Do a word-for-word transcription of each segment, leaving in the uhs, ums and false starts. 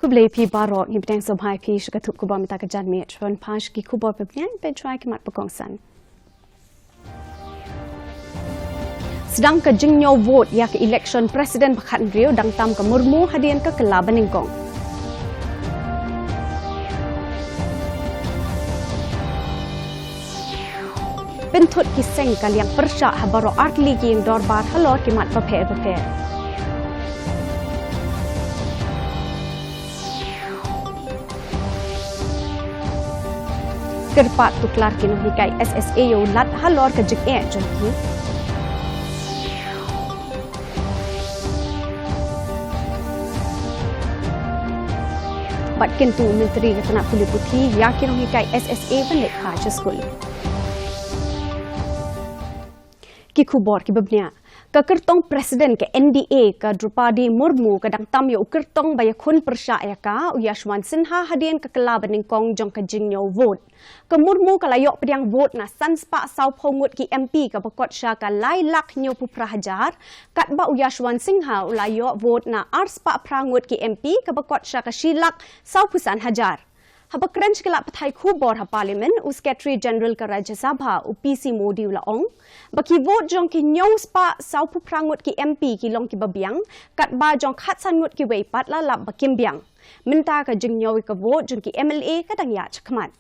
Khublei phi baroh, ngi bteng sngewbha ïa phi sha ka thup khubor mynta ka janmiet. Shuwa ban phai sha ki khubor pynbniah, peit shuwa ki mat ba kongsan. Sdang ka jingñiew vote ïa ka election president ba khathynriew dang tam ka Murmu hadien ka kylla banyngkong. Pynthut ki seng ka liang pyrshah ha baroh artylli ki ïing dorbar halor ki mat bapher bapher. Kyrpad tuklar ki nonghikai S S A ïa u Lat halor ka jingeh jong ki. Bad kyntu u Myntri ka tnat pule puthi ïa ki nonghikai S S A ban leit phai sha skul. Ki khubor kiba bniah. Ka kyrtong President ka N D A ka Droupadi Murmu ka dang tam ïa u kyrtong ba ïakhun pyrshah ïa ka u Yashwant Sinha hadien ka kylla banyngkong jong ka jingñiew vote. Ka Murmu ka la ïoh pdiang vote na san spah sawphew ngut ki M P kaba kot sha ka lai lak hynñiewphew phra hajar, katba u Yashwant Sinha u la ïoh vote na ar spah phra ngut ki M P kaba kot sha ka shi lak sawphew san hajar. Haba kren sha ki lad pathai khubor ha Parliament, u Secretary General ka Rajya Sabha, u P C Mody u la ong ba ki vote jong ki hynñiew spah sawphew phra ngut ki M P ki long kiba biang, katba jong khatsan ngut kiwei pat la lap ba kim biang. Mynta ka jingñiew ïa ka vote jong ki M L A ka dang ïaid shakhmat.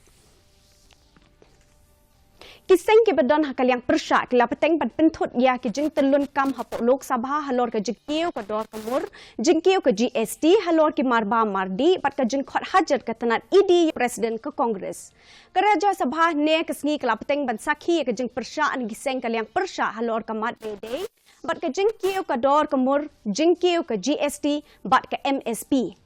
Ki seng kiba don ha ka liang pyrshah ki la bteng ban pynthut ïa ki jingtynlun kam hapoh Lok Sabha halor ka jingkiew ka dor ka mur, jingkiew ka G S T halor ki marba mardih bad ka jingkhot hajar ka tnat E D ïa u President ka Congress. Ka Rajya Sabha hynne ka sngi ka la bteng ban sakhi ïa ka jingpyrshah na ki seng ka liang pyrshah halor ka mat dei dei bad ka jingkiew ka dor ka mur, jingkiew ka G S T bad ka M S P.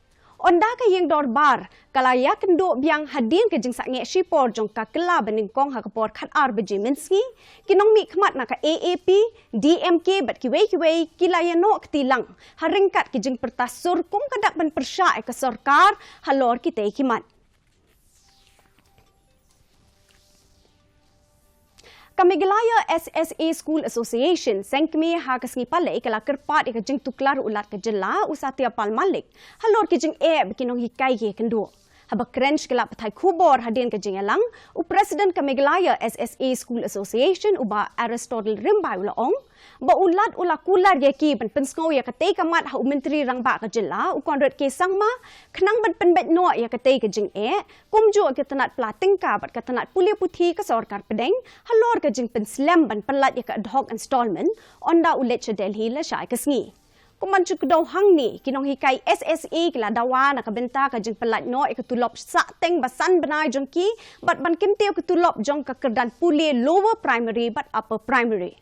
Ynda ka ïing dorbar ka la ïakynduh biang hadien ka jingsangeh shipor jong ka kylla banyngkong ha ka por khatar baje mynsngi, ki nongmihkhmat na ka A A P, D M K bad kiwei kiwei ki la ïanoh kti lang ha ryngkat ki jingpyrta sur kum ka dak ban pyrshah ïa ka sorkar halor kitei ki mat. Ka Meghalaya S S A School Association, seng kmie ha ka sngi Palei, ka la kyrpad ïa ka jingtuklar u Lat ka jylla, u Satya Pal Malik, halor ki jingeh ba ki nonghikai ki ïakynduh. Haba kren sha ki lad pathai khubor hadien ka jingïalang, u President ka Meghalaya S S A School Association, u Bah Aristotle Rymbai u la ong ba u Lat u la kular ïa ki ban pynsngew ïa katei ka mat ha u Myntri Rangbah ka jylla, u Conrad K Sangma, khnang ban pynbeit noh ïa katei ka jingeh, kumjuh ka tnat pla tyngka bad ka tnat pule puthi ka sorkar pdeng halor ka jingpynslem ban pyllait ïa ka ad hoc installment, ynda u leit sha Delhi lashai ka sngi. Kum ban shu kdew hangne, ki nonghikai S S A ki la dawa na ka bynta ka jingpyllait noh ïa ka tulop sahteng ba san bnai jong ki bad ban kyntiew ka tulop jong ka kyrdan pule lower primary bad upper primary.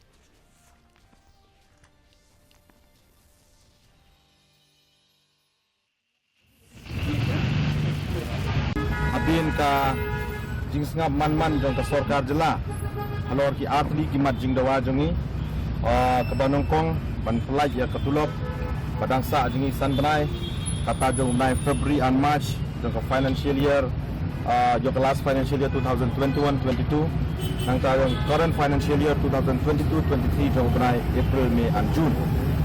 Hadien ka jingsngap man man jong ka sorkar jylla halor ki artylli ki mat jingdawa jong ngi, ah, kaba nyngkong ban pyllait ïa ka tulop ba dang sah jong ngi san bnai, kata jong u bnai February and March jong ka financial year, ah, jong ka last financial year two thousand twenty-one twenty-two. Nangta jong current financial year two thousand twenty-two twenty-three jong u bnai April, May and June.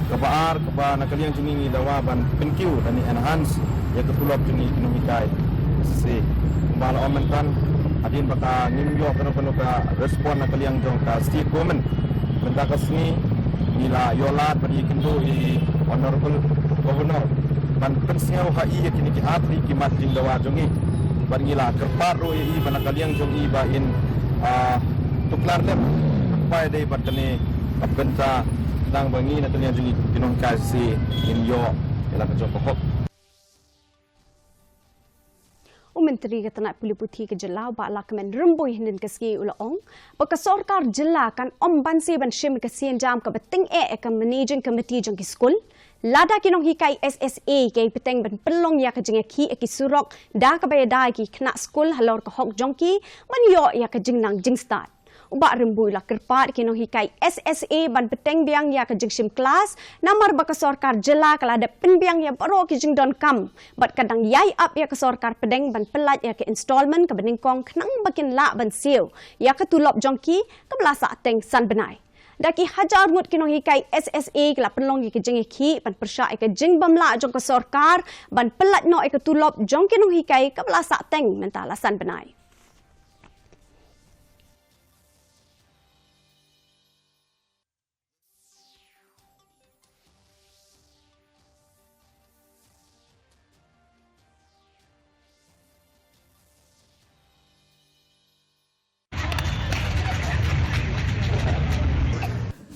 Kaba ar, kaba na ka liang jong ngi ngi dawa ban pynkiew lane enhance ïa ka tulop jong ngi ki nonghikai S S A. Kumba la ong mynta, hadien ba ka ngim ïoh kano kano ka respond na ka liang jong ka state government, mynta ka sngi ngi la ïoh lad ban ïakynduh ïa i Honorable Governor ban pynsngew ha i ïa kine ki artylli ki mat jingdawa jong ngi. Bad ngi la kyrpad ruh ïa i ba na ka liang jong i ba in, ah, tuklar lem ba dei bad kane ka bynta, khnang ba ngi na ka liang jong ngi ki nonghikai S S A ngin ïoh ïa la ka jong ka hok. U Myntri ka tnat pule puthi ka jylla, u Bah Lahkmen Rymbui, hynnin ka sngi u la ong ba ka sorkar jylla kan ym banse ban shim ka sienjam kaba tyngeh ïa ka managing committee jong ki skul lada ki nonghikai S S A ki bteng ban pynlong ïa ka jingïakhih ïa ki surok da kaba ïada ïa ki khynnah skul halor ka hok jong ki ban ïoh ïa ka jingnang jingstad. U Bah Rymbui u la kyrpad ïa ki nonghikai S S A ban bteng biang ïa ka jingshim klas, namar ba ka sorkar jylla ka la dep pynbiang ïa baroh ki jingdonkam bad ka dang ïai ap ïa ka sorkar pdeng ban pyllait ïa ka installment kaba nyngkong khnang ba kin lah ban siew ïa ka tulop jong ki kaba la sahteng san bnai. Da ki hajar ngut ki nonghikai S S A ki la pynlong ïa ka jingïakhih ban pyrshah ïa ka jingbymlah jong ka sorkar ban pyllait noh ïa ka tulop jong ki nonghikai kaba la sahteng mynta la san bnai.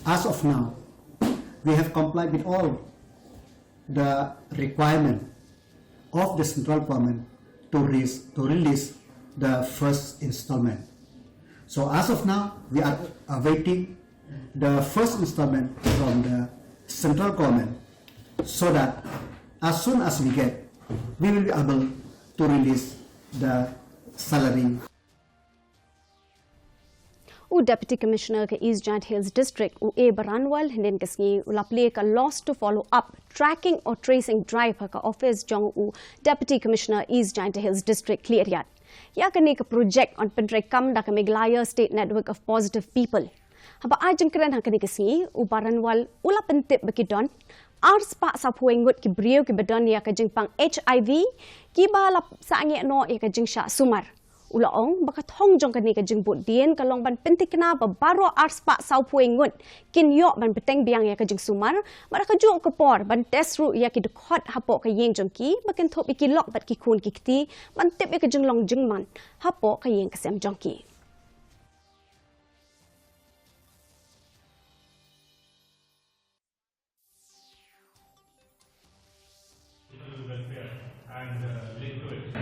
As of now, we have complied with all the requirement of the central government to raise, to release the first installment. So as of now, we are awaiting the first installment from the central government, so that as soon as we get, we will be able to release the salary. U Deputy Commissioner ka East Jaintia Hills District, u A Baranwal, hynnin ka sngi u la plie ka lost to follow up tracking or tracing drive ha ka office jong u Deputy Commissioner East Jaintia Hills District Khliehriat. Ïa kane ka project yn pyntreikam da ka Meghalaya State Network of Positive People. Haba ai jingkren ha kane ka sngi, u Baranwal u la pyntip ba ki don ar spah sawphew ngut ki briew kiba don ïa ka jingpang H I V, kiba la sangeh noh ïa ka jingshah sumar. U la ong ba ka thong jong kane ka jingbuddien ka long ban pynthikna ba baroh ar spah sawphew ngut kin ïoh ban bteng biang ïa ka jingsumar, bad ha kajuh ka por ban test ruh ïa ki dkhot hapoh ka ïing jong ki, ba kynthup ïa ki lok bad ki khun ki kti, ban tip ïa ka jinglong jingman hapoh ka ïing ka sem jong ki.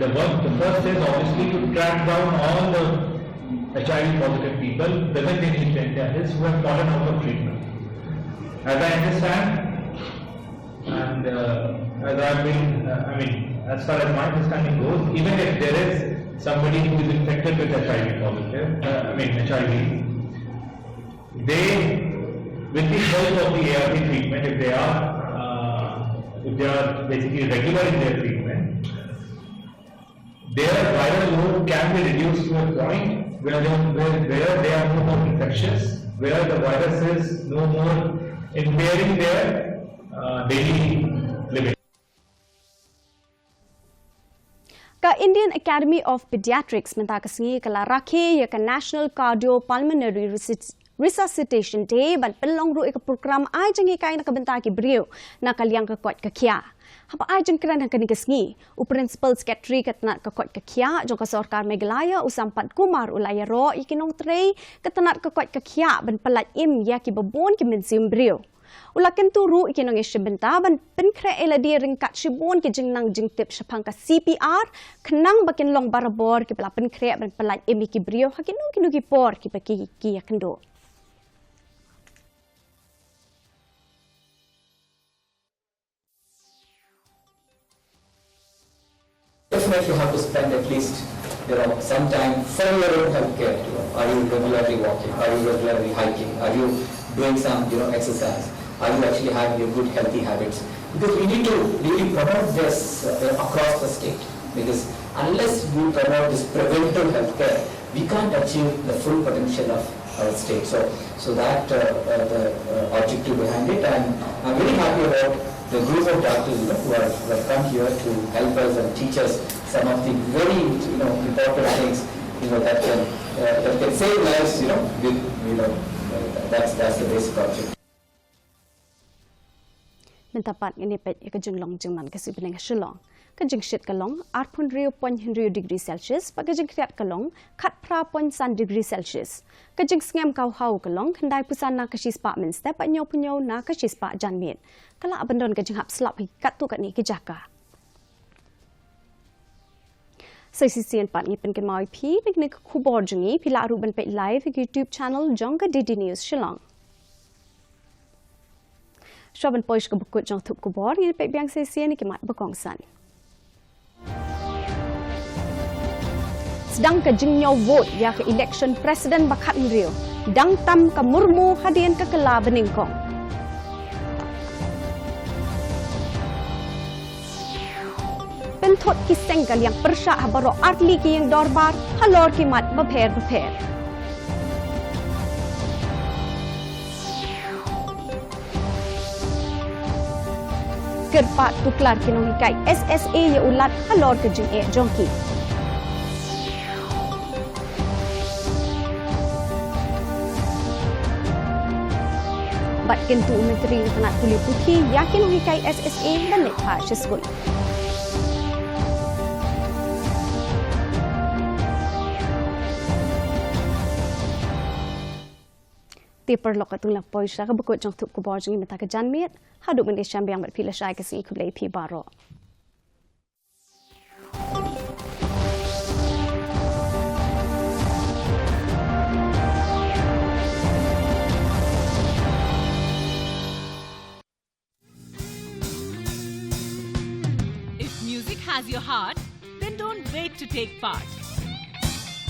The work, the first is obviously to track down all the H I V positive people within the East Jaintia Hills who have fallen out of treatment. As I understand, and, uh, as I've been, uh, I mean, as far as my understanding goes, even if there is somebody who is infected with H I V positive, uh, I mean, H I V, they, with the help of the A R T treatment, if they are, uh, if they are basically regular in their treatment, their viral load can be reduced to a point where they, where, where they are no more infectious, where the virus is no more impairing their, uh, daily living. Ka Indian Academy of Pediatrics mynta ka sngi ka la rakhe ïa ka National Cardiopulmonary Resus-, Resuscitation Day ban pynlong ruh ïa ka program ai jinghikai na ka bynta ki briew na ka liang ka koit ka khiah. Haba ai jingkren ha kane ka sngi, u Principal Secretary ka tnat ka koit ka khiah jong ka sorkar Meghalaya, u Sampath Kumar, u la ïaroh ïa ki nongtrei ka tnat ka koit ka khiah ban pyllait im ïa kiba bun ki mynsiem briew. U la kyntu ruh ïa ki nongïashim bynta ban pynkhreh ïa lade ryngkat shibun ki jingnang jingtip shaphang ka C P R, khnang ba kin long barabor kiba la pynkhreh ban pyllait im ïa ki briew ha kino kino ki por kiba ki, ki ïakynduh. Definitely have to spend at least, you know, some time for your own healthcare. You know, are you regularly walking? Are you regularly hiking? Are you doing some, you know, exercise? Are you actually having your good healthy habits? Because we need to really promote this, uh, across the state. Because unless we promote this preventive healthcare, we can't achieve the full potential of our state. So, so that, uh, uh, the, uh, objective behind it, and I'm very happy about the group of doctors, you know, who have, who have come here to help us and teach us some of the very, you know, important things, you know, that can, uh, that can save lives, you know, with, you know, uh, that's, that's the basic objective. Mynta pat ngin ïa peit ïa ka jinglong jingman ka suiñ bneng ha Shillong. Ka jingshit ka long arphew hynriew point hynriew degree Celsius, bad ka jingkhriat ka long khatphra point san degree Celsius. Ka jingsngem ka haw ka long khyndai phew san na ka shispah mynstep, bad hynñiew phew hynñiew na ka shispah janmiet. Ka lah ban don ka jinghap slap ha ki katto katne ki jaka. Sa shisien pat ngi pynkynmaw ïa phi, na kine ki khubor jong ngi phi lah ruh ban peit live ha ki YouTube channel jong ka D D News Shillong. Shuwa ban poi sha kaba kut jong ka thup khubor, ngin peit biang sa shisien ïa ki mat ba kongsan. Sdang ka jingñiew vote ïa ka election president ba khathynriew, dang tam ka Murmu hadien ka kylla banyngkong. Pynthut ki seng ka liang pyrshah ha baroh artylli ki ïing dorbar halor ki mat bapher bapher. Kyrpad tuklar ki nonghikai S S A ïa u Lat halor ka jingeh jong ki. Bad kyntu u Myntri Tnad Pule Puthi ïa ki nonghikai S S A ban leit phah shisngi. Te paralok, katto la poi sha kaba kut jong ka thup khubor jong ngi mynta ka janmiet. Haduh mynta shem biang bad phi lashai ka sngi, khublei phi baroh. If music has your heart, then don't wait to take part.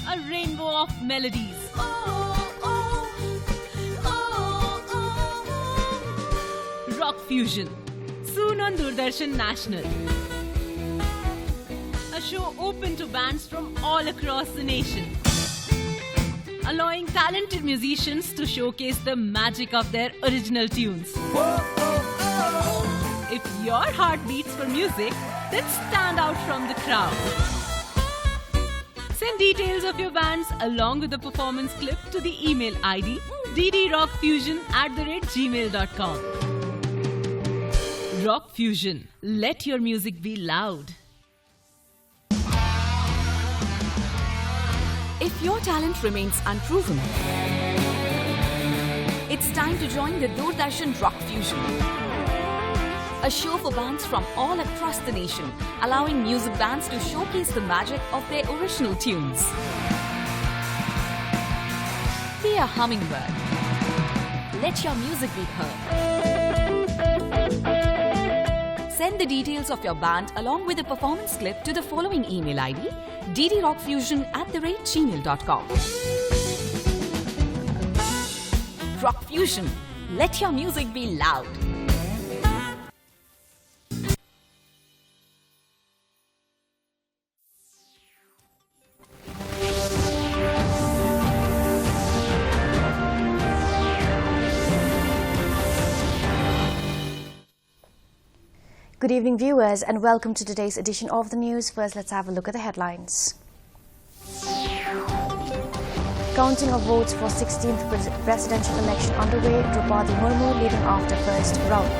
A rainbow of melodies. Rock Fusion, soon on Doordarshan National. A show open to bands from all across the nation, allowing talented musicians to showcase the magic of their original tunes. If your heart beats for music, then stand out from the crowd. Send details of your bands along with the performance clip to the email I D D D rock fusion at the rate gmail dot com. Rock Fusion, let your music be loud. If your talent remains unproven, it's time to join the Doordarshan Rock Fusion, a show for bands from all across the nation, allowing music bands to showcase the magic of their original tunes. Be a hummingbird. Let your music be heard. Send the details of your band along with a performance clip to the following email I D, D D rock fusion at the rate gmail dot com. Rock Fusion, let your music be loud. Good evening, viewers, and welcome to today's edition of the news. First, let's have a look at the headlines. Counting of votes for sixteenth pres- presidential election underway, Droupadi Murmu leading after first round.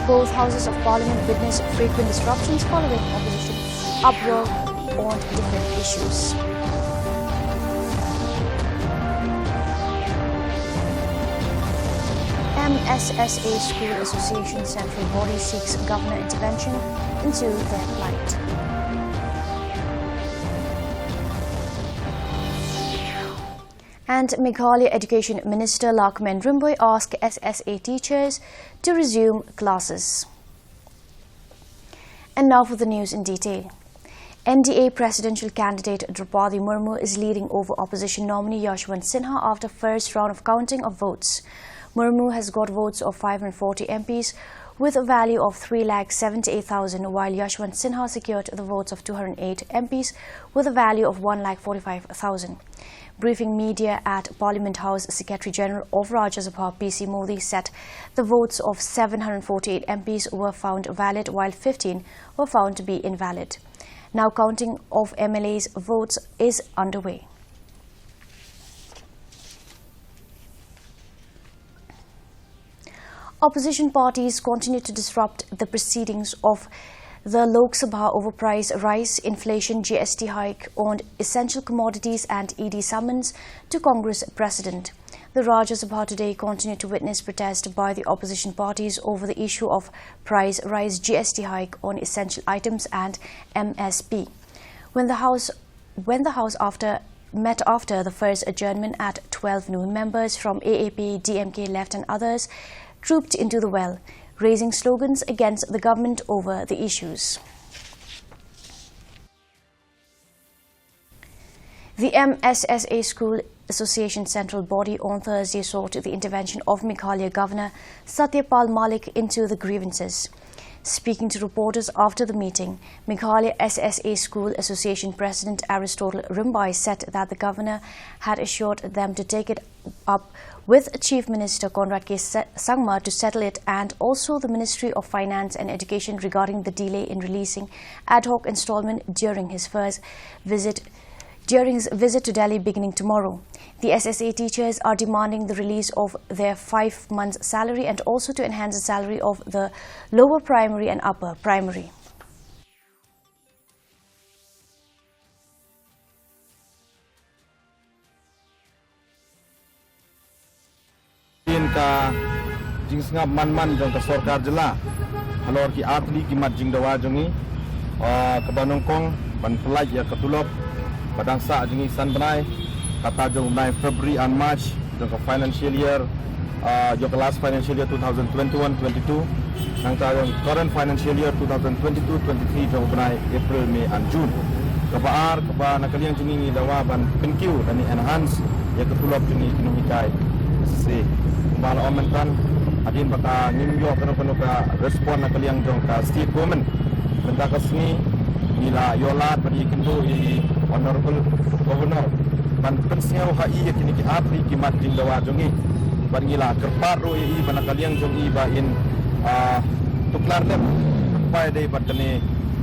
Both houses of parliament witness frequent disruptions following opposition uproar on different issues. M S S A School Association Central Body seeks governor intervention into their plight. And Meghalaya Education Minister Lahkmen Rymbui asked S S A teachers to resume classes. And now for the news in detail. N D A presidential candidate Droupadi Murmu is leading over opposition nominee Yashwant Sinha after first round of counting of votes. Murmu has got votes of five hundred forty M Ps with a value of three lakh seventy-eight thousand, while Yashwant Sinha secured the votes of two hundred eight M Ps with a value of one lakh forty-five thousand. Briefing media at Parliament House, Secretary General of Rajya Sabha P C Modi said the votes of seven hundred forty-eight M Ps were found valid, while fifteen were found to be invalid. Now counting of M L As' votes is underway. Opposition parties continue to disrupt the proceedings of the Lok Sabha over price rise, inflation, G S T hike on essential commodities and E D summons to Congress president. The Rajya Sabha today continued to witness protest by the opposition parties over the issue of price rise, G S T hike on essential items and M S P. When the House when the House after met after the first adjournment at twelve noon, members from A A P, D M K, Left and others trooped into the well, raising slogans against the government over the issues. The M S S A School Association Central Body on Thursday sought the intervention of Meghalaya Governor Satya Pal Malik into the grievances. Speaking to reporters after the meeting, Meghalaya S S A School Association President Aristotle Rymbui said that the governor had assured them to take it up with Chief Minister Conrad K Sa-, Sangma to settle it, and also the Ministry of Finance and Education regarding the delay in releasing ad hoc installment during his first visit, during his visit to Delhi beginning tomorrow. The S S A teachers are demanding the release of their five months' salary and also to enhance the salary of the lower primary and upper primary. Ïa ka jingsngap man man jong ka sorkar jylla halor ki artylli ki mat jingdawa jong ngi, ah, kaba nyngkong ban pyllait ïa ka tulop ba dang sah jong ngi san bnai, kata jong u bnai February and March jong ka financial year, ah, jong ka last financial year two thousand twenty-one twenty-two. Nangta jong current financial year two thousand twenty-two twenty-three jong u bnai April, May and June. Kaba ar, kaba na ka liang jong ngi ngi dawa ban pynkiew lane enhance ïa ka tulop jong ngi ki nonghikai S S A. Kumba la ong mynta, hadien ba ka ngim ïoh kano kano ka respond na ka liang jong ka state government, mynta ka sngi ngi la ïoh lad ban ïakynduh ïa i Honorable Governor ban pynsngew ha i ïa kine ki artylli ki mat jingdawa jong ngi. Bad ngi la kyrpad ruh ïa i ba na ka liang jong i ba in, ah, tuklar lem, pynpaw dei bad kane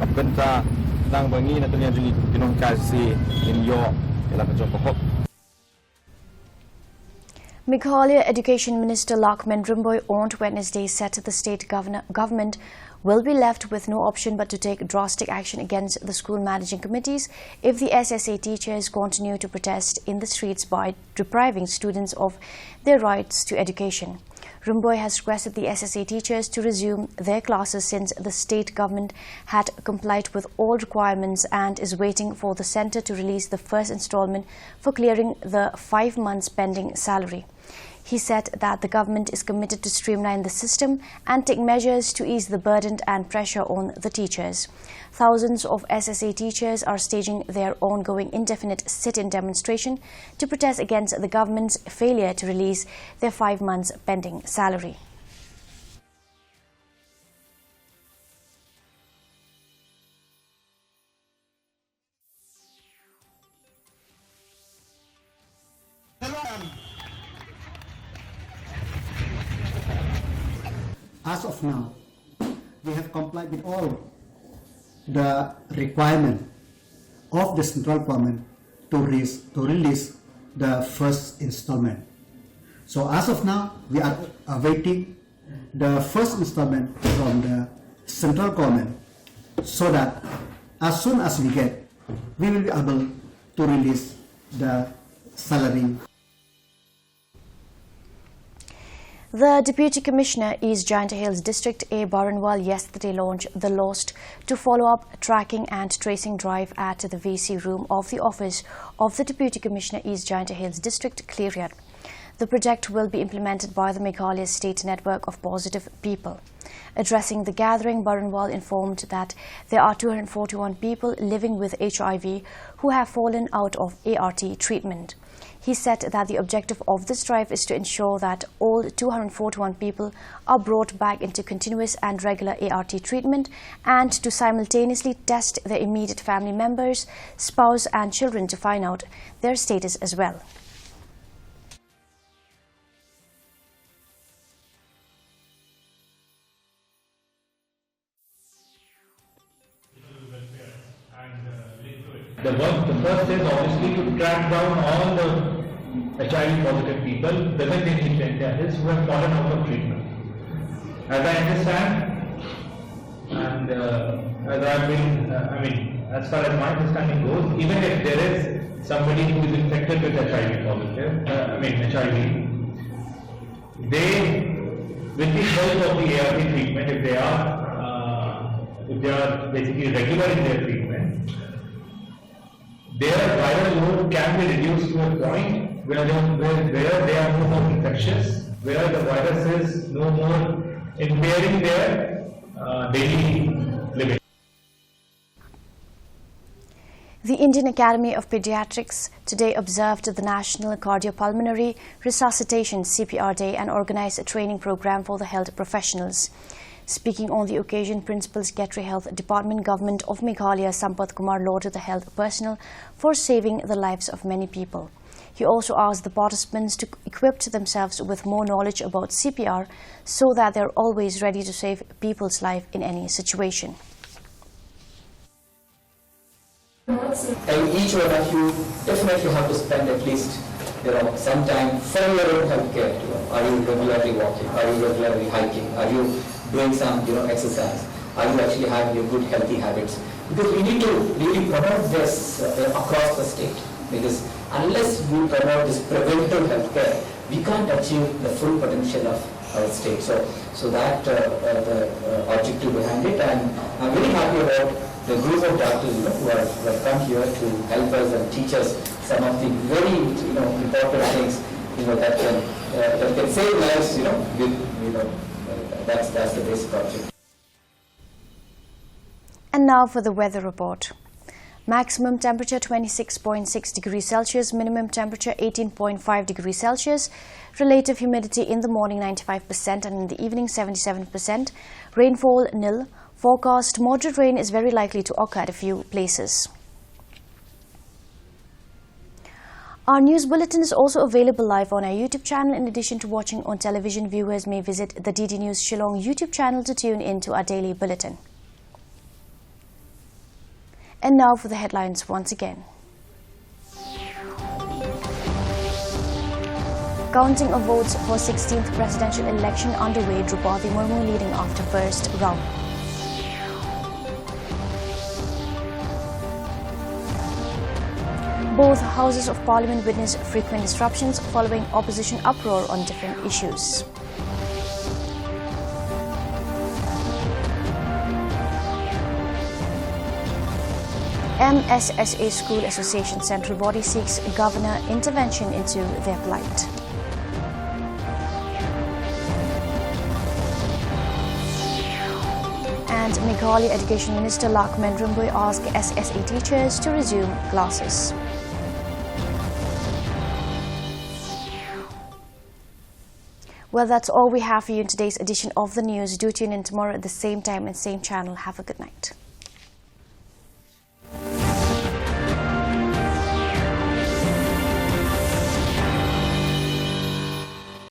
ka bynta, khnang ba ngi na ka liang jong ngi ki nonghikai S S A ngin ïoh ïa la ka jong ka hok. Meghalaya Education Minister Lahkmen Rymbui on Wednesday said the state governor, government will be left with no option but to take drastic action against the school managing committees if the S S A teachers continue to protest in the streets by depriving students of their rights to education. Rymbui has requested the S S A teachers to resume their classes since the state government had complied with all requirements and is waiting for the centre to release the first installment for clearing the five months pending salary. He said that the government is committed to streamline the system and take measures to ease the burden and pressure on the teachers. Thousands of S S A teachers are staging their ongoing indefinite sit-in demonstration to protest against the government's failure to release their five months pending salary. As of now, we have complied with all the requirement of the central government to release, to release the first installment. So as of now, we are awaiting the first installment from the central government, so that as soon as we get, we will be able to release the salary. The Deputy Commissioner, East Jaintia Hills District, A Baranwal, yesterday launched the Lost to Follow Up Tracking and Tracing Drive at the V C room of the office of the Deputy Commissioner, East Jaintia Hills District, Khliehriat. The project will be implemented by the Meghalaya State Network of Positive People. Addressing the gathering, Baranwal informed that there are two hundred forty-one people living with H I V who have fallen out of A R T treatment. He said that the objective of this drive is to ensure that all two hundred forty-one people are brought back into continuous and regular A R T treatment and to simultaneously test their immediate family members, spouse and children to find out their status as well. The work, the first is obviously to track down all the H I V positive people present in East Jaintia Hills who have fallen out of treatment. As I understand, and, uh, as I've been, uh, I mean, as far as my understanding goes, even if there is somebody who is infected with H I V positive, uh, I mean, H I V, they, with the help of the A R T treatment, if they are, uh, if they are basically regular in their treatment, their viral load can be reduced to a point where they, where, where they are no more infectious, where the virus is no more impairing their, uh, daily living. The Indian Academy of Pediatrics today observed the National Cardiopulmonary Resuscitation, C P R, Day and organized a training program for the health professionals. Speaking on the occasion, Principal Secretary Health Department, Government of Meghalaya, Sampath Kumar, lauded the health personnel for saving the lives of many people. He also asked the participants to equip themselves with more knowledge about C P R so that they're always ready to save people's life in any situation. And each one of you definitely have to spend at least, you know, some time for your own healthcare. You know, are you regularly walking? Are you regularly hiking? Are you doing some, you know, exercise? Are you actually having your good healthy habits? Because we need to really promote this uh, across the state. Because unless we promote this preventive healthcare, we can't achieve the full potential of our state. So, so that uh, uh, the uh, objective behind it, and I'm very happy about the group of doctors, you know, who have, who have come here to help us and teach us some of the very, you know, important things, you know, that can uh, that can save lives, you know. With, you know, uh, that's that's the basic objective. And now for the weather report. Maximum temperature twenty-six point six degrees Celsius, minimum temperature eighteen point five degrees Celsius. Relative humidity in the morning ninety-five percent and in the evening seventy-seven percent. Rainfall nil. Forecast moderate rain is very likely to occur at a few places. Our news bulletin is also available live on our YouTube channel. In addition to watching on television, viewers may visit the D D News Shillong YouTube channel to tune in to our daily bulletin. And now for the headlines once again. Counting of votes for sixteenth presidential election underway, Droupadi Murmu leading after first round. Both houses of parliament witness frequent disruptions following opposition uproar on different issues. M S S A School Association central body seeks governor intervention into their plight. And Meghalaya Education Minister Lahkmen Rymbui asked S S A teachers to resume classes. Well, that's all we have for you in today's edition of the news. Do tune in tomorrow at the same time and same channel. Have a good night.